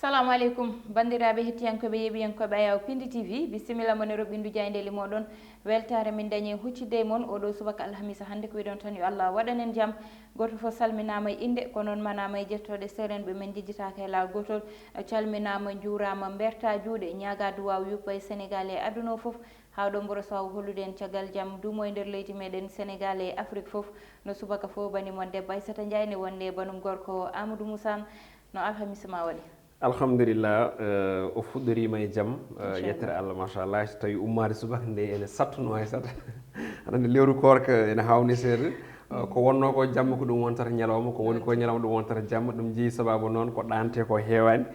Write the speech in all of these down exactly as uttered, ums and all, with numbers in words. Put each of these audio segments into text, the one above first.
Salamu aleykum, banndiraaɓe hettiyankooɓe, yeeɓiyankooɓe Ayaw Pindi T V, bisimilla mon e roɓɓindu jaayndeeli mooɗon. Weltaare min dañi huccidde e mon oɗo subaka alhamisa hannde, ko wiɗon tan yo Allah waɗanen jam. Gooto fof salminaama e innde, ko noon manaama e jettooɗe seerenɓe men njejjitaaka e laawol gootol. Calminaama, njuuraama, mbertaa juuɗe, ñaagaa duwaaw yuppa e Senegaal e aduna o fof. Haa ɗo mboro saw hollude en caggal jam duumo e nder leydi meɗen Senegaal e Afrik fof. No subaka fof bani mon debbo Aissata Ndiaye ne wonde e banum gorko Amadou Moussa. No alhamisa ma waɗi? Alhamdulillah, eh, o fuɗɗoriima e jam, eh, yettere Allah, machallah, so tawi ummaade subaka nde ene sattuno Aissata. Aɗa anndi lewru koorka ene haawni seeɗa. Eh, ko wonnoo ko jamma ko ɗum wontata ñalawma, ko woni ko ñalawma ɗum wontata jamma, ɗum jeyi sababu noon ko ɗaante ko heewaani.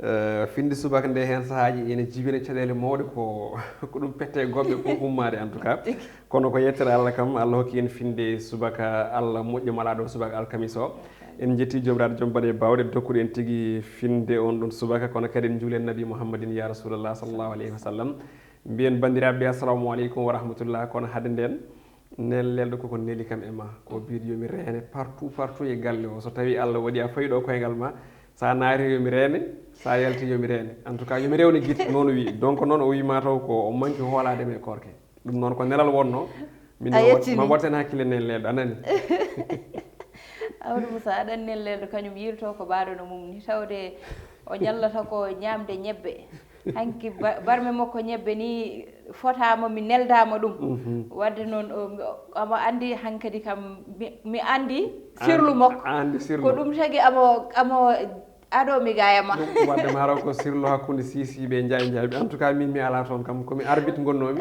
Eh, finde subaka nde heen sahaaji ene jibina caɗeele mawɗe ko, ko ɗum pette e goɓɓe ko ummaade en tout cas. Kono ko yettere Allah kam, Allah hokki en finde subaka Allah moƴƴo malaaɗo subaka alkamis o. En njetti Joomiraaɗo joom baɗe baawɗe dokkuɗo en tigi finde on ɗon subaka, kono kadi en njuulen Nabi Muhammadin ya Rasulallah sallallahu alayhi wa sallam. Mbiyen banndiraaɓe, assalamu aleykum wa rahmatullah. Kono hade nden, neen lelɗo koko neli kam e ma, ko biiɗo yo mi reene partout, partout e galle o. So tawi Allah waɗi a fawi ɗo koyngal ma, sa naati yo mi reene, sa yalti yo mi reene. En tout cas, yo mi rewne gite, noon o wi. Donc noon o wi ma taw ko o manki hoolaade me koorke. Ɗum noon ko nelal wonno. Min A yettini. Ma watten hakkille neen lelɗo, a nani? Amadou Moussa, aɗa anndi neen lelɗo kañum yilto ko baaɗo no mum ni, tawde o ñallata ko ñaamde ñebbe. Hanki ba-, barme makko ñebbe ni fotaama, mi neldaama ɗum. Mhm. Wadde noon, o, mi, o, omo anndi hankadi kam, mi, mi anndi sirlu An-, makko. Anndi sirlu. Ko ɗum tagi amo, amo aɗo mi gaya ma. Ɗum wadde ma raw ko sirlu hakkunde sisiɓe e njaaɓe njaaɓe. En tout cas, min mi ala toon kam, komi arbitre ngonnoomi.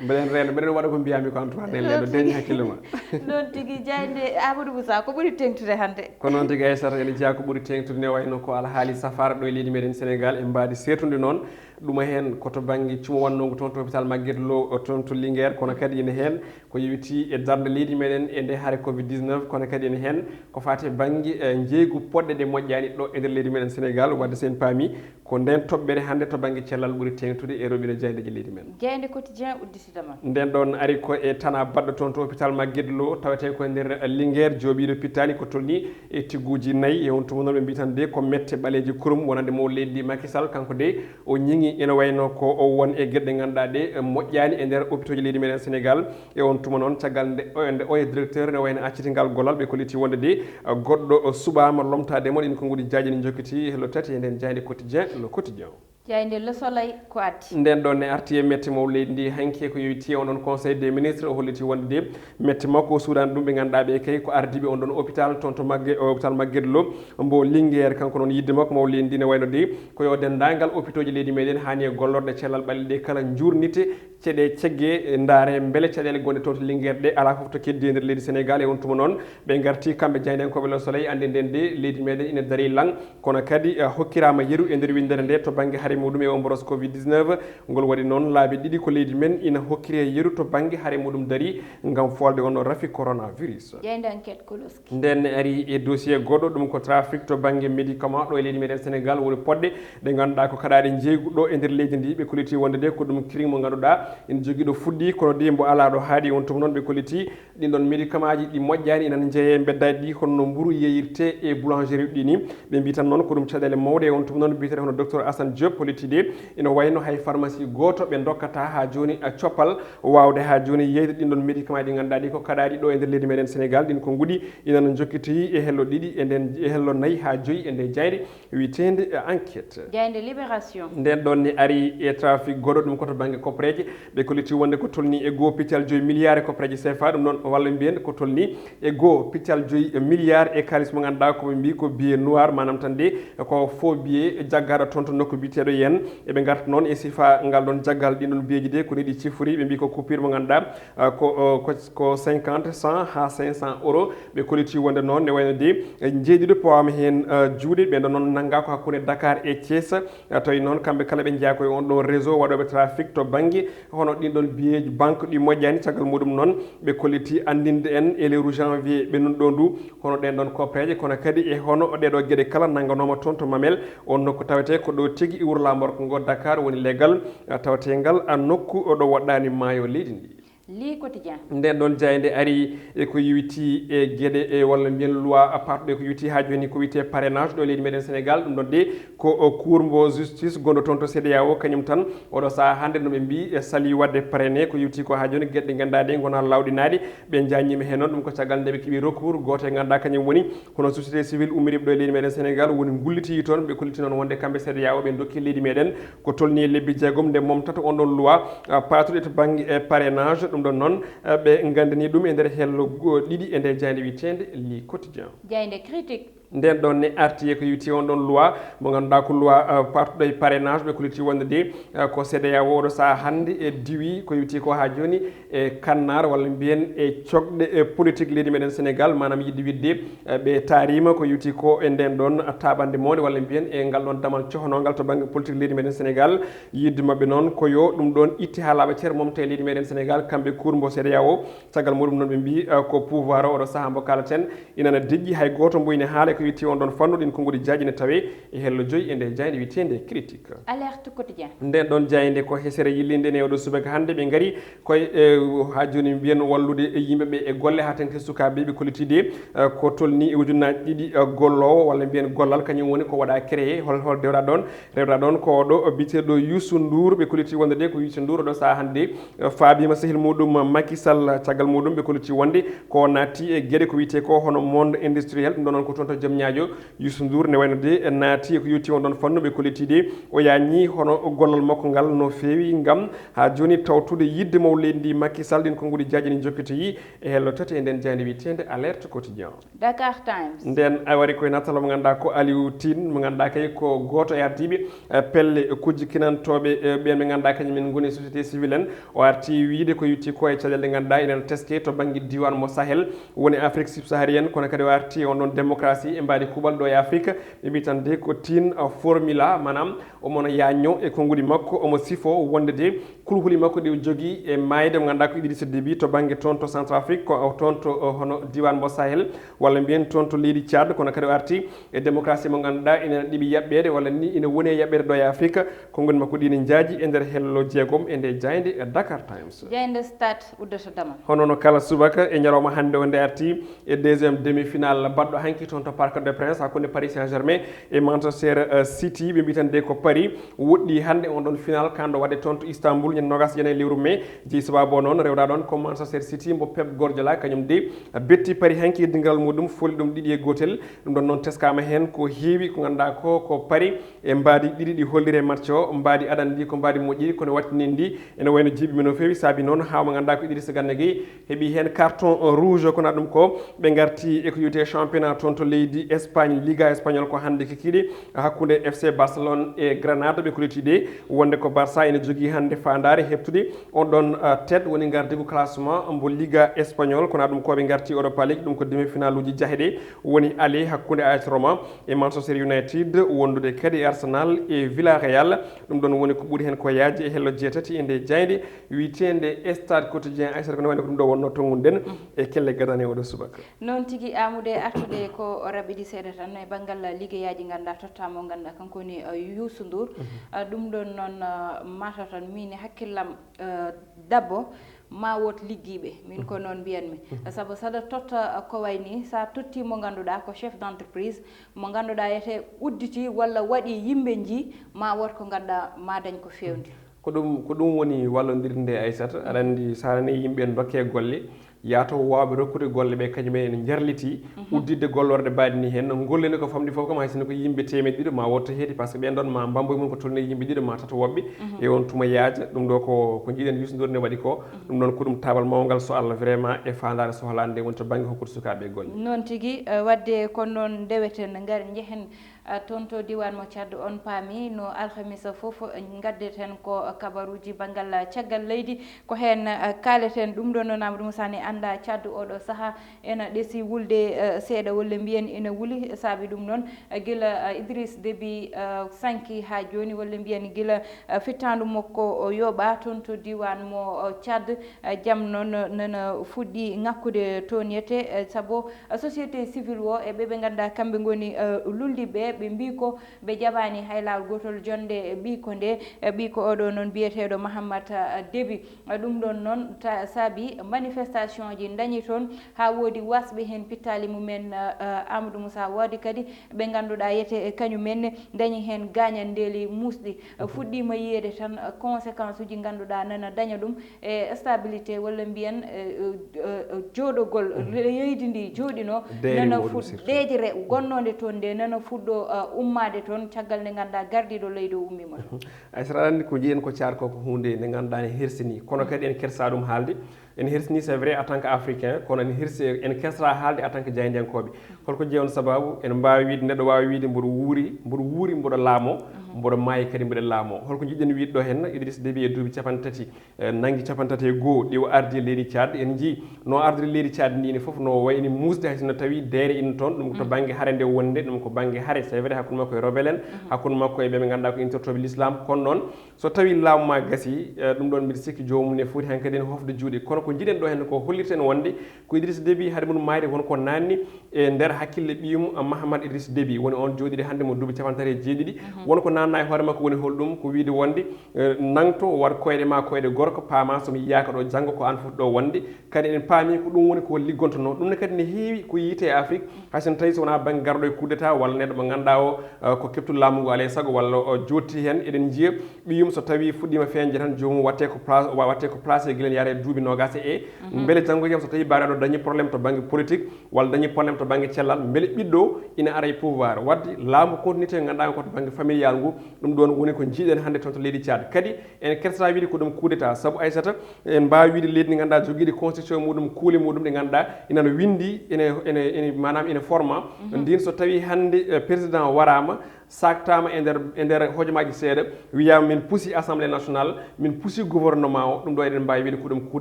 Mbeɗen reena, mbeɗen waɗa ko mbiyami ko, en tout cas, neen lelɗo, deñ hakkille ma. Noon tigi, jaaynde Amadou Moussa, ko ɓuri teŋtude hannde? Ko noon tigi, Aissata, ene jeyaa ko ɓuri teŋtude ne wayno ko alhaali safaara ɗo e leydi meɗen Sénégal, e mbaadi seetunde noon. Ɗuma heen ko to bannge cumo wannongo toon to hôpital Magatte Lô, o toon to Linguère, kono kadi ene heen ko yowiti e darnde leydi meɗen e nde hare covid dix-neuf, kono kadi ene heen ko faati e bannge, eh, njeeygu poɗɗe ɗe moƴƴaani ɗo e nder leydi meɗen Sénégal. Wadde so en paami ko nden toɓɓere hannde to bannge cellal ɓuri teeŋtude e roɓɓindo jaayndeeji leydi men. Jaaynde Quotidien udditida ma. Nden ɗon ari ko e tana baɗɗo toon to hôpital Magatte Lô, tawetee ko e nder Linguère, jooɓiiɗo pittaali ko tolni e tigguuji nayi. E on tuma noon ɓe mbiyi tan de ko mette ɓaleeje kurum wonande mo leydi ndi Macky Sall, kanko de o ñiŋi ene wayno ko o won e geɗe ɗe ngannduɗaa ɗe moƴƴaani e nder hôpitauji leydi meɗen Sénégal. E on tuma noon, caggal nde o, nde oya directeur ne wayno accitingal gollal, ɓe kolliti wonde de, eh, goɗɗo, eh, suɓaama lomtaade mo. Ɗin konguɗi jaaji ɗi jokkiti hello tati e nden jaaynde Quotidien, Le Quotidien. Jaaynde Le Soleil ko addi? Nden ɗon ne arti e mette mo leydi ndi hanki ko yowiti on ɗon Conseil des ministres, o holliti wonde de mette makko o suuɗaani ɗum ɓe ngannduɗaa ɓe kay ko ardiiɓe on ɗon hôpital toon to Magge-, hôpital Magatte Lô mbo Linguère. Kanko noon yidde makko mo leydi ndi ne wayno de ko yo denndaangal hôpitauji leydi meɗen haani e gollorɗe cellal ɓalli ɗe kala njuurnite ceɗe cegge, ndaare mbele caɗeele gonɗe toon to Linguère ɗe alaa fof to keddi e nder leydi Sénégal. E on tuma noon ɓe ngarti kamɓe jaayndeyankooɓe Le Soleil, anndi nden de leydi meɗen ina darii lang, kono kadi, eh, hokkiraama yeru e nder winndere nde to bannge hare muɗum e omboros covid dix-neuf. Ngol waɗi noon laabi ɗiɗi ko leydi men ina hokkiri yeru to bannge hare muɗum darii ngam foolde on rafi coronavirus. Jaaynde Enquête koloski. Nden ne ari e dossier goɗɗo, ɗum ko trafic to bannge médicament ɗo e leydi meɗen Sénégal. Woni poɗɗe ɗe ngannduɗaa ko kaɗaaɗe njeeygu ɗo e nder leydi ndi, ɓe kolliti wonde de ko ɗum crime mo ngannduɗaa ina jogii ɗo fuɗɗi, kono de mbo alaa ɗo haaɗi. On tuma noon ɓe kolliti ɗin ɗon médicament ji ɗi moƴƴaani ina njeeyee mbeddaaji ɗi, hono no mburu yeeyirtee e boulangerie ɗi ni. Ɓe mbiyi tan noon ko ɗum caɗeele mawɗe. E on tuma noon mbiyetee hono docteur Assane Diop holliti de ina wayno hay pharmacie gooto ɓe ndokkata haa jooni a coppal waawde haa jooni yeeyde ɗin ɗon médicament ji ɗi ngannduɗaa ɗi ko kaɗaaɗi ɗo e nder leydi meɗen Sénégal. Ɗin konguɗi ina no jokkitoyi e hello ɗiɗi e nden, e hello nayi haa joyi e nde jaaynde wiyeteende Enquête. Jaaynde Libération. Nden ɗon ne ari e trafic goɗɗo, ɗum ko to bannge koppareeje. Ɓe kolliti wonde ko tolni e goo piccal joyi milliard e koppareeje C F A, ɗum noon walla mbiyen ko tolni e goo piccal joyi milliard e kaalis mo ngannduɗaa ko ɓe mbiyi ko billet noir, maanaam tan de ko faux billet jaggaaɗo toon to nokku biyeteeɗo Yeen. Eɓe ngarta noon e sifa ngal ɗon jaggal ɗin ɗon billeji de ko ni ɗi cifori, ɓe mbiyi ko coupure mo ngannduɗaa, ah, ko, oh, ko, ko cinquante, cent haa cinq cents euros. Ɓe kolliti wonde noon ne wayno de, eh, njeeɗiɗo pawaama heen, eh, juuɗe. Ɓe ɗon noon nanngaa ko hakkunde Dakar e Thiès. Eh, tawi noon kamɓe kala ɓe njeyaa ko e on ɗon réseau waɗooɓe trafic to bannge hono ɗin ɗon billeji banque ɗi moƴƴaani. Caggal muɗum noon ɓe kolliti anndinde en e lewru janvier ɓennunɗo ndu hono ɗen ɗon koppareeje, kono kadi e hono ɗee ɗoo geɗe kala nannganooma toon to Mamel, on nokku tawetee ko ɗo tigi wuro laamorgo ngo Dakar woni leggal, eh, taweteengal, ah, nokku ɗo woɗɗaani maayo leydi ndi. Li Quotidien. Nden ɗon jaaynde ari e ko yowiti e geɗe e walla mbiyen loi parɗo e ko yowiti haa jooni ko wiyetee parrainage ɗo e leydi meɗen Sénégal. Ɗum ɗon de ko cour mbo justice gonɗo toon to CEDEAO, kañum tan oɗo sahaa hannde no ɓe mbi e sali waɗde parrainé ko yowiti ko haa jooni geɗe ɗe ngannduɗaa ɗe ngonaa lawɗinaaɗe. Ɓe jaajniima heen noon, ɗum ko caggal nde ɓe keɓi recours gooto e ngannduɗaa kañum woni hono société civile ummiriiɓe ɗo e leydi meɗen Sénégal woni ngulliti toon, ɓe kolliti noon wonde kamɓe CEDEAO ɓe ndokki leydi meɗen ko tolni e lebbi jeegom nde momtata on ɗon loi, ah, paatuɗe to bannge e parrainage. Ɗum ɗon noon, ah, ɓe nganndani ɗum e nder hello go- ɗiɗi e nder jaaynde wiyeteende Le Quotidien. Jaaynde Critique. Nden ɗon ne arti e ko yowiti on ɗon loi mo ngannduɗaa ko loi, ah, paatuɗo e parrainage, ɓe kolliti wonde de, ah, ko CEDEAO oɗo sahaa hannde e diwi ko yowiti ko haa jooni e kannaar walla mbiyen e cogɗe e politique leydi meɗen Sénégal, maanaam yiɗde wiɗde, eh, ɓe taariima ko yowiti ko e nden ɗon taaɓannde mawɗe walla mbiyen e ngal ɗon damal cohnongal to bannge politique leydi meɗen Sénégal. Yiɗde maɓɓe noon ko yo ɗum ɗon itte haa laaɓa cer momta e leydi meɗen Sénégal, kamɓe cour mbo CEDEAO. Caggal muɗum noon ɓe mbi, eh, ko pouvoir o oɗo sahaa mbo kalaten ina na deƴƴi, hay gooto mbo ina haala ko yowiti on ɗon fannu. Ɗin konnguɗi jaaji ne tawe e hello joyi e nde jaaynde wiyeteende Critique. Alerte Quotidien. Nden ɗon jaaynde ko hesere yillinde ne oɗo subaka hannde ɓe ngari koye, eh, haa jooni mbiyen wallude e yimɓe ɓe e golle haa tengti sukaaɓe ɓe kolliti de, eh, ko tolni e ujunnaaji ɗiɗi, eh, golloowo walla mbiyen gollal kañum woni ko waɗa créé hol hol dewɗa ɗon. Rewɗa ɗon ko ɗo biyeteeɗo Youssou Ndour, ɓe kolliti wonde de ko Youssou Ndour oɗo sahaa hannde, eh, faabiima sehil muɗum Macky Sall. Caggal muɗum ɓe kolliti wonde ko naati e geɗe ko wiyetee ko hono monde industriel, ɗum ɗon noon ko toon to Diamniadio. Youssou Ndour ne wayno de naati e ko yowiti on ɗon fannu, ɓe kolliti de o yaañi hono gollal makko ngal no feewi ngam haa jooni tawtude yiɗde maw leydi ndi Macky Sall. Ɗin konnguɗi jaaji ne jokkitoyi e hello tati e nden jaaynde wiyeteende Alerte Quotidien. Dakar Times. Nden a wari koye natal mo ngannduɗaa ko Aliou Tine, mo ngannduɗaa kay ko gooto e ardiiɓe, eh, pelle kujji kinantooɓe, eh, ɓeen ɓe ngannduɗaa kañum en ngoni société civile en. O arti wiyde ko yowiti ko e caɗeele ɗe ngannduɗaa enen teske to bannge diiwaan mo Sahel woni Afrique subsaharienne, kono kadi o arti on ɗon démocratie e mbaadi kuuɓal ɗo e Afrique. Ɓe mbi tan de ko Tine, eh, formula, maanaam omo no yaañño e konnguɗi makko, omo sifo wonde de kulhuli makko ɗi o jogii e maayde mo ngannduɗaa ko Idrissa Déby to bannge toon to Centrafrique, ko toon to, eh, hono diiwaan mo Sahel, walla mbiyen toon to leydi Tchad, kono kadi o arti e démocratie mo ngannduɗaa ina ɗiɓi yaɓɓeede walla ni ina woni e yaɓɓeede ɗo e Afrique. Konnguɗi makko ɗi ne njaaji e nder hello jeegom e nde jaaynde e Dakar Times. Jaaynde Stade uddata damal. Hono no kala subaka e ñalawma hannde o nde arti e deuxième demi-finale baɗɗo hanki toon to Parc des Princes hakkunde Paris Saint-Germain e Manchester, eh, City. Ɓe mbi tan de ko Paris woɗɗi hannde on ɗon final kanɗo waɗde toon to Istanbul ñande noogas e jeenayi lewru mai. Jeyi sababu o noon rewɗa ɗon ko Manchester City mbo Pep Guardiola, kañum de betti Paris hanki e dingiral muɗum, foli ɗum ɗiɗi e gootel. Ɗum ɗon noon teskama heen ko heewi ko ngannduɗaa ko ko Paris e mbaadi ɗiɗi ɗi holliri e match o. Mbaadi adana ndi ko mbaadi moƴƴiri kono wattini ndi ene wayno jiiɓi men no feewi, saabi noon haa mo ngannduɗaa ko Idrissa Gana Gueye heɓi heen carton rouge. Kono ɗum ko ɓe ngarti e ko yowiti championnat toon to leydi Espagne, Liga Espagnol, ko hannde kikiiɗe hakkunde F C Barcelone e Granada, ɓe kolliti de wonde ko Barça ene jogii hannde faandaare heɓtude on ɗon, uh, tête woni ngardigu classement mbo Liga Espagnol. Kono ɗum ko ɓe ngarti Europa League, ɗum ko demi-finale uji jahɗe woni aller hakkunde A S Roma e Manchester United, wondude kadi Arsenal e Villarreal. Ɗum ɗon woni ko ɓuri heen ko yaaji e hello jeetati e nde jaaynde wiyeteende Stade Quotidien. Aysata, ko ne wayno ko ɗum ɗo wonno tongunden e kelle gadane oɗo subaka. Noon tigi, Amude, artude ko raɓɓiɗi seeɗa tan e banngal liggeyaaji ngannduɗaa totta mo ngannduɗaa kanko woni, uh, Youssou Ndour. Uh, ɗum ɗon noon, uh, mataw tan miin e hakkillam, uh, dabbo ma wood liggiiɓe, min ko noon mbiyanmi. Sabu saɗa totta, uh, ko wayi ni sa totti mo ngannduɗaa ko chef d'entreprise, mo ngannduɗaa yete udditi walla waɗi yimɓe nji ma wood ko ngannduɗaa ma dañ ko fewndi. Ko ɗum, ko ɗum woni wallondirde nde, Aysata. Aɗa anndi, so a nanii yimɓe en dokke golle, yaato waawɓe rokkude golle ɓe, kañum en ene njarlitii udditde gollorɗe mbaɗi ni heen. Golle ne ko famɗi fof kam, hay sinno ko yimɓe teemedde ɗiɗo ma wotto heedi, par ce que ɓeen ɗoon ma mbamboy mum ko tolni yimɓe ɗiɗo ma tato woɓɓe. E on tuma yaaja. Ɗum ɗo ko, ko njiɗen Youssou Ndour ne waɗi ko. Ɗum ɗoon ko ɗum taabal mawngal, so Allah, vraiment, e faandaare sohlaande nde woni to bannge hokkude sukaaɓe golle. Noon tigi, eh, waɗde ko noon ndeweten, ngar njehen, eh, toon to diiwaan mo Tchad. On paami no alhamisa fof, eh, ngaddeten ko kabaruuji banngal caggal leydi. Ko heen, eh, kaaleten ɗum ɗo noon Amadou Moussa ne Nganndaa Tchad oɗo sahaa ena ɗesi wulde, eh, seeɗa, walla mbiyen ena wuli, saabi ɗum noon, eh, gila, eh, Idriss Déby, eh, sanki haa jooni, walla mbiyen gila, eh, fittaandu makko o yooɓaa toon to diiwaan mo, eh, Tchad. Eh, jam noon nana fuɗɗi ŋakkude toon yete, eh, sabu, eh, société civile o e ɓe ɓe nganndaa kamɓe ngoni, eh, lulndiiɓe, ɓe mbii ko ɓe jaɓaani hay laawol gootol jonnde ɓiiko nde, eh, ɓiiko oɗo noon biyeteeɗo Mahamat, eh, Déby. Ɗum ɗoon noon ta-, saabi manifestation ji ndañi toon, haa woodi waasɓe heen pittaali mumen, eh, eh, Amadou Moussa, woodi kadi ɓe ngannduɗaa yete, eh, kañum en ne ndañi heen gaañanndeeli muusɗi. Eh, fuɗɗiima yiyeede tan, eh, conséquence uji ngannduɗaa nana daña ɗum e stabilité, walla mbiyen, eh, eh, eh, jooɗogol leydi ndi jooɗino, nana fuɗ-, deejre gonnoonde toon nde nana fuɗɗo, eh, ummaade toon, caggal nde ngannduɗaa gardiiɗo leydi o ummiima toon. Ay, so aɗa anndi ko njiɗen ko caar ko, ko huunde nde ngannduɗaa ne hersini, kono kadi en kersa ɗum haalde. En hersini, c'est vrai, en tant que Africain, kono en hersi, en kersata haalde en tant que jaayndiyankooɓe. Holko jeyi on sababu? En mbaawi wiide, neɗɗo waawi wiide mboɗo wuuri, mboɗo wuuri, mboɗo laamo, mboɗo maayi kadi mboɗo laamo. Holko njiɗɗen wiide ɗo heen? Idriss Déby e duuɓi capanɗe tati, eh, nanngi capanɗe tati e goo ɗi o ardi leydi Tchad. En njii no ardiri leydi Tchad ndi ne fof no wayni muusde, hay sinno tawi deere ina toon, ɗum ko to bannge hare nde wonde, ɗum ko bannge hare, c'est vrai, hakkunde makko e rebelle en, hakkunde makko e ɓe ɓe ngannduɗaa ko intertoɓe l'islam, kono noon, so tawi laamu ma gasi, eh, ɗum ɗoon mbiɗa sikki joomum ne foti hankadi ne hofde juuɗe. Kono ko njiɗen ɗo heen ko hollirten wonde ko Idriss Déby hade mum maayde won ko naanni e nder hakkille ɓiyum Mahamad Idriss Déby. Woni on jooɗiɗo hannde mo duuɓi capanɗe tati e jeeɗiɗi. Won ko naanna e hoore makko woni holɗum? Ko wiide wonde, eh, nangto, waɗ koyɗe ma koyɗe gorko, paama so mi yiyaaka ɗo janngo ko aan foti ɗo wonde. Kadi eɗen paami ko ɗum woni ko liggontonoo. Ɗum ne kadi ne heewi ko yiyte e Afrique, hay so tawi so wonaa bannge garɗo e coup d'état walla neɗɗo mo ngannduɗaa o, eh, ko keptu laamu ngu alaa e sago walla o jooɗti heen. Eɗen njiya ɓiyum so tawi fuɗɗiima feeñde tan, joomum watte ko pla-, wa-, watte ko placé gila yaare duuɓi noogaas e, mbele janngo e jam so tawi baɗaɗo dañi problème to bannge politique walla dañi problème to bannge cellal, mbele ɓiɗɗo ina ara e pouvoir. Waɗde laamu continuité ngannduɗaa ko to bannge familial ngu, ɗum ɗoon woni ko njiiɗen hannde toon to leydi Tchad. Kadi en kersata wiide ko ɗum coup d'état, sabu Aissata, en mbaawi wiide leydi ndi ngannduɗaa jogiiɗi constitution muɗum, kuule muɗum ɗi ngannduɗaa ina no winndi, ene, ene, ene, maanaam ene forma. Ndin so tawi hannde, eh, président waraama, saaktaama e nder, e nder hojomaaji seeɗa, wiyaama min pusi assemblée nationale, min pusi gouvernement o, ɗum ɗo eɗen mbaawi wiide ko ɗum coup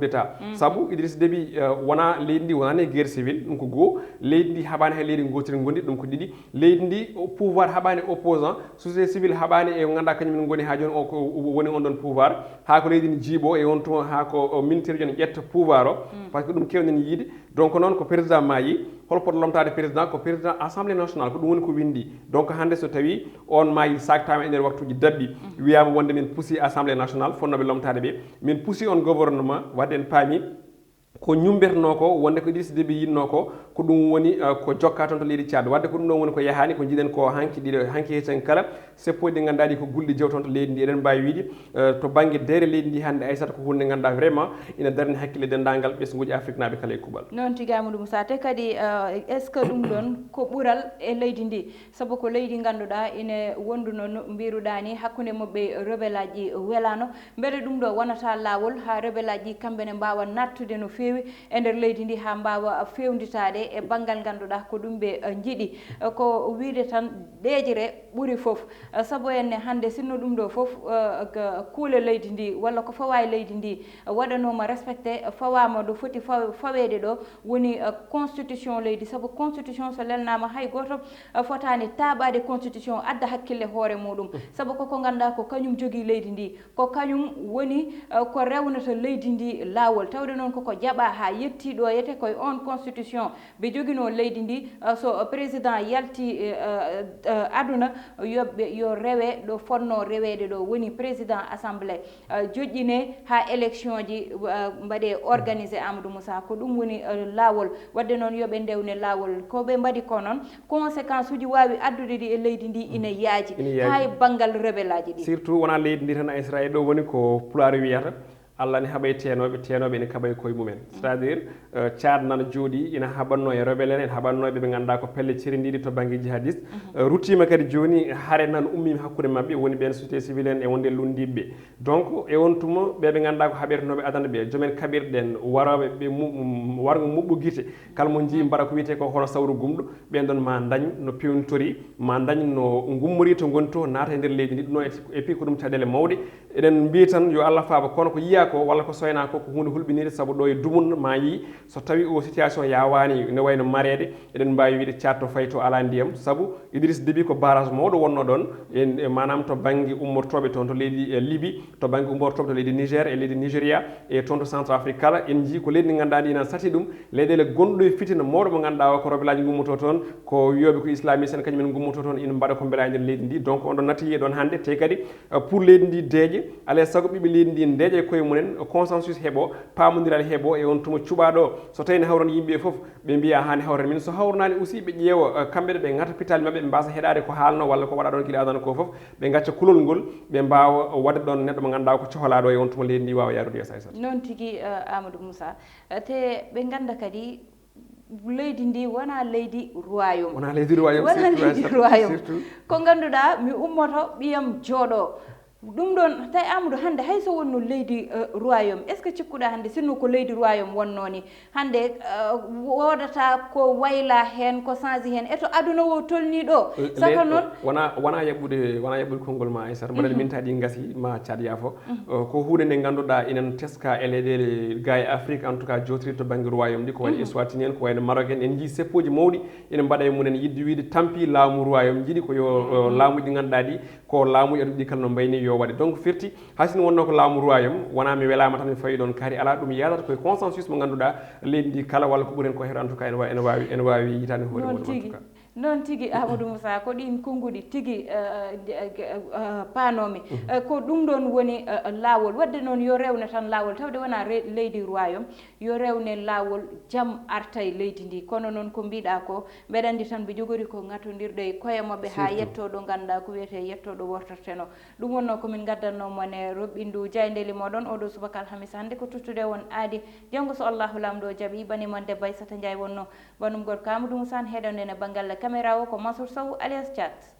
d'état. Sabu Idriss Déby, eh, wonaa leydi ndi, wonaa e guerre civile, ɗum ko goo. Leydi ndi haɓaani hay leydi ngootiri ngondi, ɗum ko ɗiɗi. Leydi ndi, o pouvoir haɓaani opposant, société civile haɓaani e ngannduɗaa kañum en ngoni haa jooni o ko woni on ɗon pouvoir, haa ko leydi ndi jiiɓo e on tuma, haa ko o ministère jon ƴetta pouvoir o, par ce que ɗum kewnen yiide. Donc noon ko président maayi, hol poɗɗo lomtaade président? Ko président assemblée nationale, ko ɗum woni ko winndi. Donc hannde so tawi on maayi saaktaama e nder waktuuji daɓɓi, wiyaama wonde min pusi assemblée nationale, fonnooɓe lomtaade ɓe, min pusi on gouvernement, waɗde en paami ko ñumbetenoo ko, wonde ko Idriss Déby yiɗnoo ko, ko ɗum woni, eh, ko jokka toon to leydi Tchad. Waɗde ko ɗum ɗoon woni ko yahaani, ko njiɗen ko hanki ɗiɗo, hanki hecen kala, seppo ɗi ngannduɗaa ɗi ko gulɗi jeew toon to leydi ndi. Eɗen mbaawi wiide, eh, to bannge deere leydi ndi hannde, Aissata, ko huunde ngannduɗaa vraiment ina darni hakkille denndaangal ɓesnguuji afriknaaɓe kala e kuuɓal. Noon tigi, Amadou Moussa, te kadi, eh, est-ce que ɗum ɗoon ko ɓural e leydi ndi? Sabu ko leydi ngannduɗaa ine wonduno no mbiruɗaa ni hakkunde maɓɓe e rebelle aji welaano. Mbele ɗum ɗo wonata laawol haa rebelle aji kamɓe ne mbaawa nattude no feewi e nder leydi ndi haa mbaawa feewnditaade e banngal ngannduɗaa ko ɗum ɓe, eh, njiɗi? Eh, ko wiide tan deejre ɓuri fof. Eh, sabu en ne hannde sinno ɗum ɗo fof, eh, ka-, kuule leydi ndi walla ko fawa e leydi ndi, eh, waɗanooma respecté, eh, fawaama ɗo foti faw-, faweede ɗo woni, eh, constitution leydi. Sabu constitution so lelnaama hay gooto, eh, fotaani taaɓaade constitution adda hakkille hoore muɗum. Sabu koko ngannduɗaa ko kañum jogii leydi ndi, ko kañum woni, eh, ko rewnata leydi ndi laawol. Tawde noon koko jaɓaa haa yetti ɗo yete koye on constitution ɓe joginoo leydi ndi, eh, so président yalti, eh, eh, eh, aduna, yo ɓe, yo rewe ɗo fotnoo reweede ɗo, woni président assemblée, eh, joƴƴine haa élection ji, eh, mbaɗe organisé, Amadou Moussa, ko ɗum woni, eh, laawol. Waɗde noon yo ɓe ndewne laawol. Ko ɓe mbaɗi ko noon, conséquence uji waawi addude ɗi e leydi ndi ina yaaji, ina yaaji, haa e banngal rebelle aji ɗi. Surtout wonaa leydi ndi tan, Aissata, ɗo woni ko Pulaar wiyata, Allah ne haɓa e teenooɓe, teenooɓe ene kaɓa e koye mumen. C'est-à-dire, eh, Tchad nana jooɗi, ina haɓatnoo e rebelle en, ene haɓatnoo e ɓe ɓe ngannduɗaa ko pelle cirindiiɗe to bannge jihadiste. Eh, ruttiima kadi jooni, hare nana ummiima hakkunde maɓɓe, woni ɓeen société civile en e wonde lunndiiɓe ɓe. Donc, e on tuma, ɓe ɓe ngannduɗaa ko haɓertenooɓe adana ɓe, joomen kaɓirɗe en, warooɓe ɓe mu-, mu-, warngo muɓɓo gite, kala mo njii mbaɗa ko wiyetee ko hono sawru gumɗo, ɓeen ɗon ma ndañ no peewntori, ma ndañ no ngummori to ngoni to, naata e nder leydi ndi. Ɗum noon, et puis ko ɗum caɗeele mawɗe. Eɗen mbiya tan yo Allah faabo, kono ko yiyaa Ko walla ko soynaa ko, ko huunde hulɓiniinde, sabu ɗo e dumun ma yii, so tawi o situation yaawaani, ne wayno mareede, eɗen mbaawi wiide Tchad to fayi to alaa ndiyam, sabu Idriss Déby ko barrage mawɗo wonnoo ɗoon, e, e maanaam to bannge ummortooɓe toon to leydi, e, Libi, to bannge ummortooɓe to leydi Niger e leydi Nigeria, e toon to Centrafrique kala, en njii ko leydi ndi ngannduɗaa ndi ina sati ɗum, leyɗeele gonɗo e fitina mawɗo mo ngannduɗaa o ko rebelaaji ngummoto toon, ko wiyooɓe ko islamiste en, kañum en ngummoto toon, ina mbaɗa ko mbela e nder leydi ndi. Donc on ɗon natti yiye ɗoon hannde, te kadi, eh, pour leydi ndi deeƴe, alaa e sago ɓiɓɓe leydi ndi ndeeƴa e koye mumen, consensus heɓo, paamondiral heɓo, e on tuma cuɓaaɗo o. So tawi ne hawran yimɓe fof, ɓe mbiya haa ne hawran min. So hawranaani aussi, ɓe ƴeewa, eh, kamɓe ne ɓe ngata pitaali maɓɓe, ɓe mbasa heɗaade ko haalno walla ko waɗa ɗoon gila adana ko fof, ɓe ngacca kulol ngol, ɓe mbaawa waɗde ɗoon neɗɗo mo ngannduɗaa ko cohlaaɗo e on tuma leydi ndi waawa yaarude yeeso, Aissata. Noon tigi, eh, Amadou Moussa. Eh, te ɓe ngannda kadi leydi ndi wona leydi royaume. Wona leydi royaume, wona surtout, leydi Aissata, royaume. Surtout. Ko ngannduɗaa, mi ummoto, ɓiyam jooɗo. Ɗum ɗoon, tawi Amadou, hannde hay so wonno leydi, eh, royaume, est-ce que cikkuɗaa hannde, sinno ko leydi royaume wonno ni, hannde, eh, woodata ko wayla heen, ko change heen, e to aduna o tolni ɗo? Le-, saka le-, noon wona, wona yaɓɓude, wona yaɓɓude konngol ma, Aissata, mbaɗen, mhm, min taɗi ngasi ma caɗ yaafo. Mhm. Eh, ko huunde nde ngannduɗaa enen teska e leyɗeele ga e Afrique, en tout cas, jootirii to bannge royaume ɗi, ko wayno, mhm, Eswatini en, ko wayno Maroc en, en njii seppooji mawɗi ene mbaɗa e mumen, yiɗde wiide tampi laamu royaume jiɗi ko yo, eh, mhm, laamuuji ɗi ngannduɗaa ɗi, ko laamuuji aduna ɗi kala no mbayni yo waɗe. Donc firti, hay sinno wonno ko laamu royaume, wona mi welaama tan mi fawi ɗoon kaari, alaa, ɗum yaadata koye consensus mo ngannduɗaa leydi ndi kala walla ko ɓuri heen ko heɗo, en tout cas, ene wa-, ene waawi, ene waawi yitaande hoore muɗum, en tout cas. Noon tigi, Amadou Moussa, ko ɗiin konnguɗi tigi, eh, eh, eh, paanoomi. Mhm. Eh, ko ɗum ɗoon woni, eh, laawol. Waɗde noon yo rewne tan laawol, tawde wona re-, leydi royaume, yo rewne laawol, jam arta e leydi ndi. Kono noon ko mbiɗa ko, mbeɗa anndi tan ɓe jogori ko ŋatondirɗe e koye maɓɓe haa, surtout, yetto ɗo ngannduɗaa ko wiyetee yetto ɗo wortorteno. Ɗum wonno ko min ngaddanno mon e roɓɓindu jaayndeeli moɗon oɗo subaka alhamis hannde ko tuttude won aadi. Janngo so Allahu Laamɗo o jaɓi, bani mon debbo Aissata Ndiaye wonno. Banum gorko Amadou Moussa, heɗonde e banngal caméra o ko Mansour Sow alias Thiat.